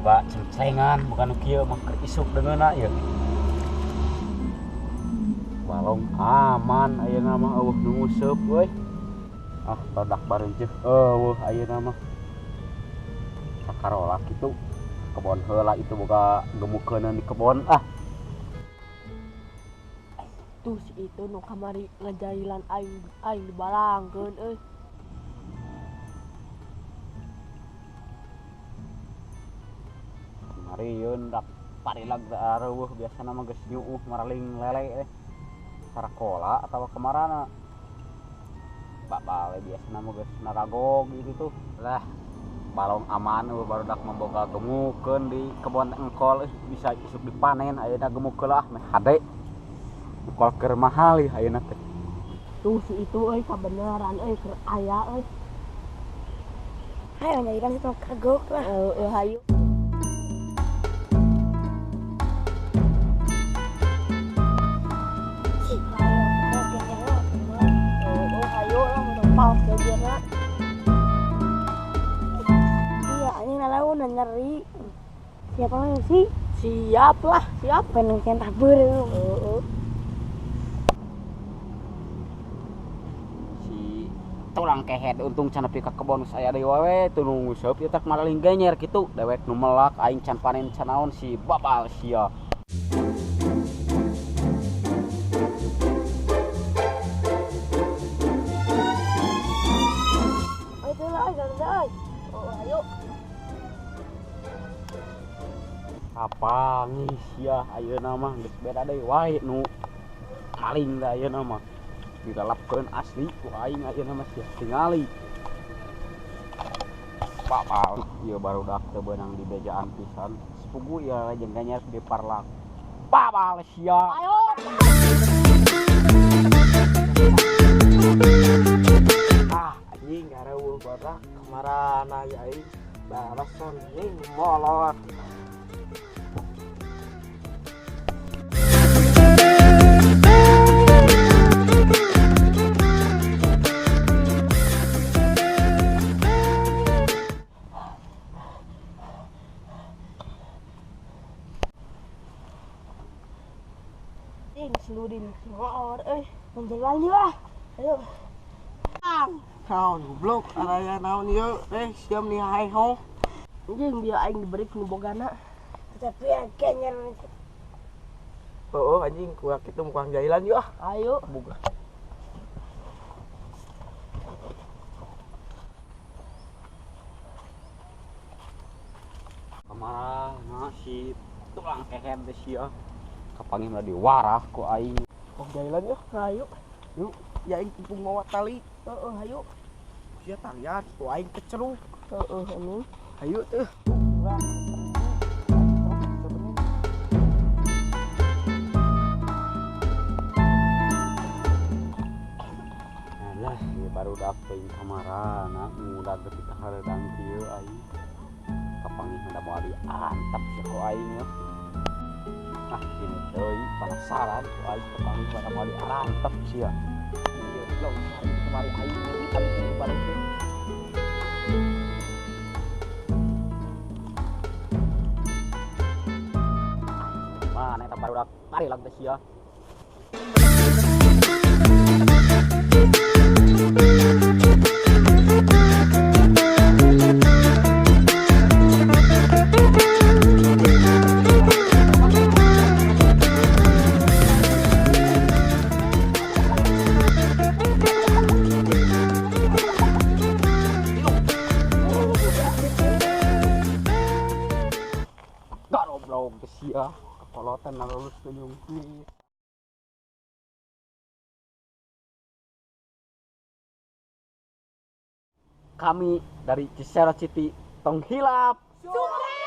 Boga cengcengan bukan nu kieu mah keur isuk deungeunna ieu. Balong aman ayeuna mah eueuh nu nguseup euy. Ah, badak bareunceuk eueuh ayeuna mah. Sakarola kitu kebon heula itu boga gemukeunna di kebon ah. Tuh si itu nu kamari ngajailan aing aing dibalangkeun euy. Marieun dak parilag da areueuh biasana mah geus nyuuh maraling lele teh. Sarakola atawa kamarana. Babale biasana mah geus naragog gitu tuh. Lah balong aman eueuh barudak mah boga gemukeun di kebon engkol bisa isuk dipanen ayeuna gemuk heula ah meh hade. Engkol keur mahal ieu ayeuna teh. Tuh si itu euy kabeneran euy keur aya euy. Hayo nyairan situ kagok lah. Heeh hayu. Iya, ini nalaun nyeri. Siapa lagi sih? Siap lah, siap. Pengen tabur. Si tulang kehed untung can nepi ka kebon saya deui wae teu nu nguseup ieu teh malaling genyer kitu. Dewek nu melak aing can panen can naon si babal sia. Apa sia ayeuna mah geus beda deui wae nu maling da ayeuna mah dilalapkeun asli ku aing ayeuna mah sia tingali. Babal ieu barudak teu beunang dibejaan pisan sepugu ieu jeung ganyer di parlak. Babal sia. Ayo. Ah anjing gareueuh barudak kamarana ieu aing balasan anjing molot. Seludin ngor euy. Menjelang lah. Ayo. Naon goblok araya naon ieu teh siam ni hae ho. Anjing bieu aing diberi ku bogana. Tapi genyer. Heueuh anjing ku kitu mukang jailan yeuh ah. Ayo. Boga. Kamarana si tulang kehed teh sia. Kapanggih mah diwarah ku aing. Kok jailan yeuh? Hayu. Yuk, ya aing kumpul mawa tali. Heeh, hayu. Sia talian, ku aing keceruk. Heeh, anjing. Hayu teuh. Alah, ieu barudak teuing kamarana ngudag teh ka hareudang kieu aing. Kapanggih mah da moal diantep sia ku aing yeuh. Ah, ini deui penasaran ku aing kapanggih mah da moal diantep sia. Ieu long aing kamari aing diantep balik teh. Mana eta barudak bari lag teh sia. Goblok sia, kepolotan lulus nyungkit. Kami dari Cisero City, tong hilap. Subscribe.